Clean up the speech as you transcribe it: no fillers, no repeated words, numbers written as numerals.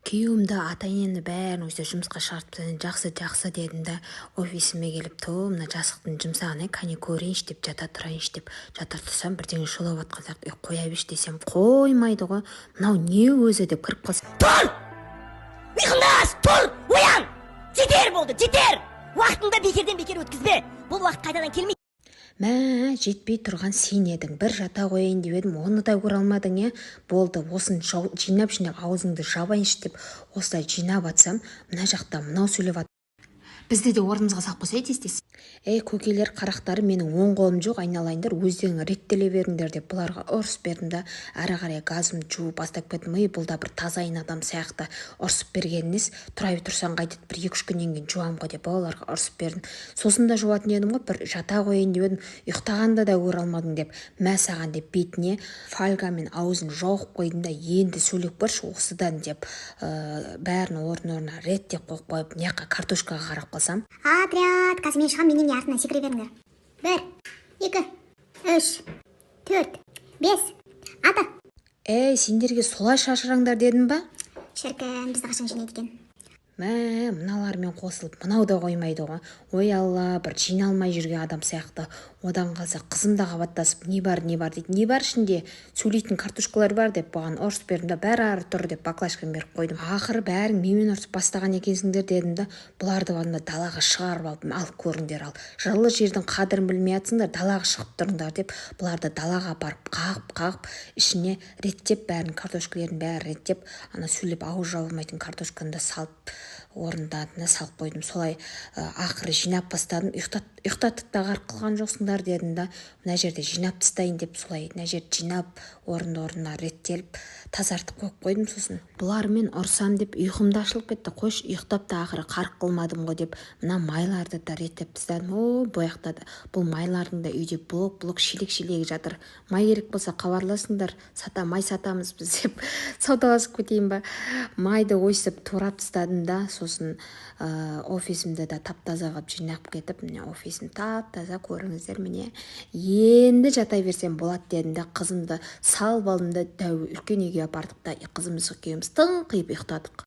Күйеуімді, ата енемді бәрін өстіп жұмысқа шығарып тастадым. Жақсы, жақсы дедім да, офисіме келіп, ту, мына жастықтың жұмсағын, ай, кәне, көрейінші деп, жата тұрайыншы деп жата тұрсам, бірдеңе шулап жатқан сияқты. Ей, қоя берші десем, қоймайды ғой. Мынау не өзі деп кіріп қалсам, Тұр! Ұйқыңды аш, тұр, оян! Жетер болды, жетер! Уақытыңды бекерден бекер өткізбе. Бұл уақыт қайтадан келмейді. Мә, жетпей тұрған сен едің. Бір жата қояйын деп едім, оны да көре алмадың, иә? Болды, осыны жинап, жинап, аузыңды жабайыншы деп, осылай жинап атсам, мына жақта мынау сөйлеп жатыр. Бізді де орнымызға салып қойсай тез тез. Ей, көкелер, қарақтары, менің оң қолым жоқ, айналайындар, өздерің реттеле беріңдер деп, бұларға ұрысып бердім да, әрі қарай газымды жуып бастап кеттім. Ей, бұл да бір тазайын адам сияқты, ұрысып бергеніңіз. Тұра тұрсаң қайтеді, бір екі үш күннен кейін жуамын ғой деп, оларға ұрысып бердім. Сосын да жуатын едім ғой, бір жата қояйын деп едім, ұйықтағанда да көре алмадың деп, мә саған деп, бетіне фольгамен аузын жауып қойдым да, енді сөйлеп көрші осыдан деп, бәрін орын орнына реттеп қойып қойып, мына жаққа картошкаға қарап қалсам, Отряд, қазір мен шығамын, менен артынан секіре беріңдер. Бір, екі, үш, төрт, бес, алты. Ей, сендерге солай шашыраңдар дедім ба? Шіркін, бізді қашан жинайды екен? Мә, мыналармен қосылып мынау да қоймайды ғой. Ой, алла, бір жиналмай жүрген адам сияқты. Одан қалса, қызым да қабаттасып, не бар, не бар дейді. Не бар ішінде? Сөйлейтін картошкалар бар деп, бұған ұрысып бердім да, бәрі ары тұр деп, баклажканы беріп қойдым. Ақыры бәрің менімен ұрысып бастаған екенсіңдер дедім да, бұларды алдым да, далаға шығарып алдым. Ал, көріңдер, ал, жылы жердің қадірін білмей жатсыңдар, далаға шығып тұрыңдар деп, бұларды далаға апарып қағып қағып, ішіне реттеп, бәрін, картошкалерін бәрін реттеп, ана сөйлеп ауыз жабылмайтын картошканы да салып, орындарына салып қойдым. Солай ақыры жинап бастадым. Ұйықтатып та қарқ қылған жоқсыңдар дедім да, мына жерде жинап тастайын деп, солай мына жерді жинап, орынды орнына реттеліп, тазартып қойып қойдым. Сосын бұлармен ұрсам деп ұйқым да ашылып кетті. Қойшы, ұйықтап та ақыры қарқ қылмадым ғой деп, мына майларды да реттеп тастадым. О, бұл жақта да бұл майлардың да үйде блок блок, шелек шелегі жатыр. Май керек болса, хабарласыңдар, сата, май сатамыз біз деп, саудаласып кетейін ба? Майды өйстіп турап тастадым да, сосын офисімді да тап таза қылып жинап кетіп, міне, офисім тап таза, көріңіздер. Міне, енді жата берсем болады дедім да, қызымды салып алдым да, дәу үлкен үйге апардық та, қызымыз екеуміз тыңқиып ұйықтадық.